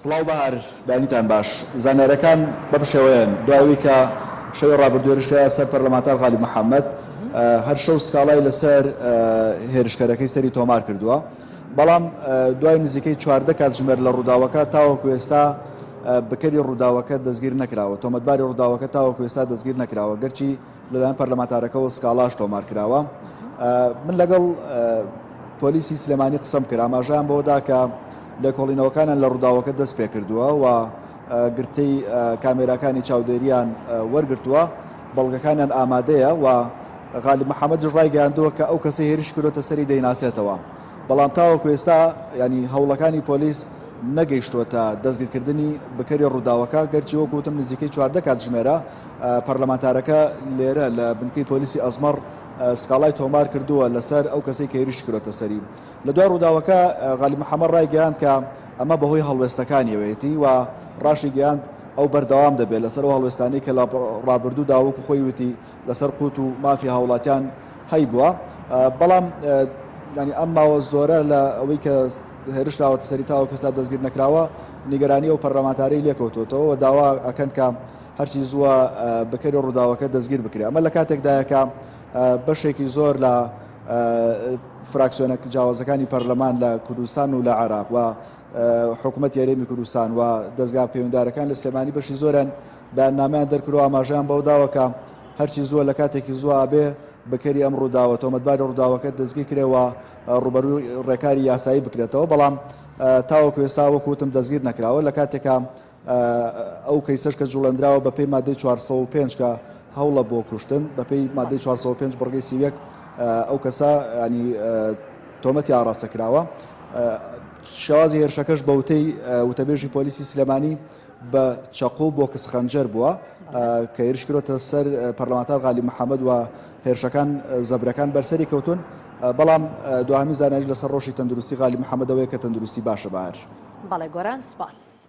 سڵاو بەهار، بەیانیتان باش. زانیاریەکان بەم شێوەیەن، دوای ئەوەی کە شەوی ڕابردوو هێرش کرایە سەر پەرلەمانتار غالیب محەمەد، هەر شەو سکاڵای لەسەر هێرشکەرەکەی سەری تۆمار کردووە، بەڵام دوای نزیکەی 14 کاتژمێر لە ڕووداوەکە تاوەکو ئێستا بکەری ڕووداوەکە دەستگیر نەکراوە، تۆمەتباری ڕووداوەکە تاوەکو ئێستا دەستگیر نەکراوە، گەرچی لەلایەن پەرلەمانتارەکەوە سکاڵاش تۆمار کراوە. من لەگەڵ پۆلیسی سلێمانی قسەم کرد، ئاماژەیان بەوەدا کە لێکۆڵینەوەکانیان لە ڕووداوەکە دەست پێکردووە و گرتەی کامێراکانی چاودێریان وەرگرتووە، بەڵگەکانیان ئامادەیە و غالب محەمەدیش ڕایگەیاندووە کە ئەو کەسەی هێرشی کردۆتە سەری دەیناسێتەوە. بەڵام تاوەکو ئێستا ینی هەوڵەکانی پۆلیس نەگەیشتووەتە دەستگیرکردنی بکەری ڕووداوەکە، گەرچی وەکو وتم نزیکەی 14 کاتژمێرە پەرلەمانتارەکە لێرە لە بنکەی پۆلیسی ئەزمەڕ سکاڵای تۆمار کردووە لەسەر ئەو کەسەی کە هێرشی کردۆتە سەری. لە دوای ڕووداوەکە غالب محەمەد ڕایگەیاند کە ئەمە بەهۆی هەڵوێستەکانیەوەیەتی و ڕاشیگەیاند ئەو بەردەوام دەبێت لەسەر ئەو هەڵوێستانەی کە لە ڕابردوودا وەکو خۆی وتی لەسەر قوت و مافی هاوڵاتیان هەیبووە بەڵام ینی ئەم ماوە زۆرە لە ئەوەی کە هێرش کراوەتە سەری تاوەکو ئێستا دەستگیر نەکراوە نیگەرانی ئەو پەرلەمانتارەی لێکەوتووەتەوە و داوا ئەکەن کە هەرچی زووە بکەری ڕووداوەکە دەستگیر بکرێت ئەمە لە کاتێکدایە کە بەشێکی زۆر لە فراکسیۆنە جیاوازەکانی پەرلەمان لە کوردستان و لە عێراق و حکوومەتی هەرێمی کوردستان و دەزگا پەیوەندارەکان لە سلێمانی بەشی زۆریان بەیاننامەیان دەرکردو ئاماژەیان بەوە داوە کە هەرچی زووە لە کاتێکی زووە ئەبێ بکەری ئەم ڕووداوە تۆمەتباری ڕووداوەکە دەستگیر کرێ و ڕووبەرووی ڕێکاری یاسایی بکرێتەوە بەڵام تاوەکو ئێستا وەکو وتم دەستگیر نەکراوە لە کاتێکا ئەو کەیسەش کە جوڵێندراوە بەپێی مادەی 405 کە هەوڵە بۆ کوشتن بەپێی مادەی 405 بڕگەی 31 ئەو کەسە ینی تۆمەتی ئاڕاستە کراوە شێوازی هێرشەکەش بەوتەی وتەبێژی پۆلیسی سلێمانی بە چەقۆ و بۆکس خەنجەر بووە کە هێرش کرۆتە سەر پەرلەمانتار غالی محەممەد و هێرشەکان زەبرەکان بەرسەری کەوتون بەڵام دواهەمین زانیاری لەسەر ڕۆژی تەندروستی غالی محەممەدەوەیە کە تەندروستی باشە بەهار. بەڵێ گۆران سوپاس.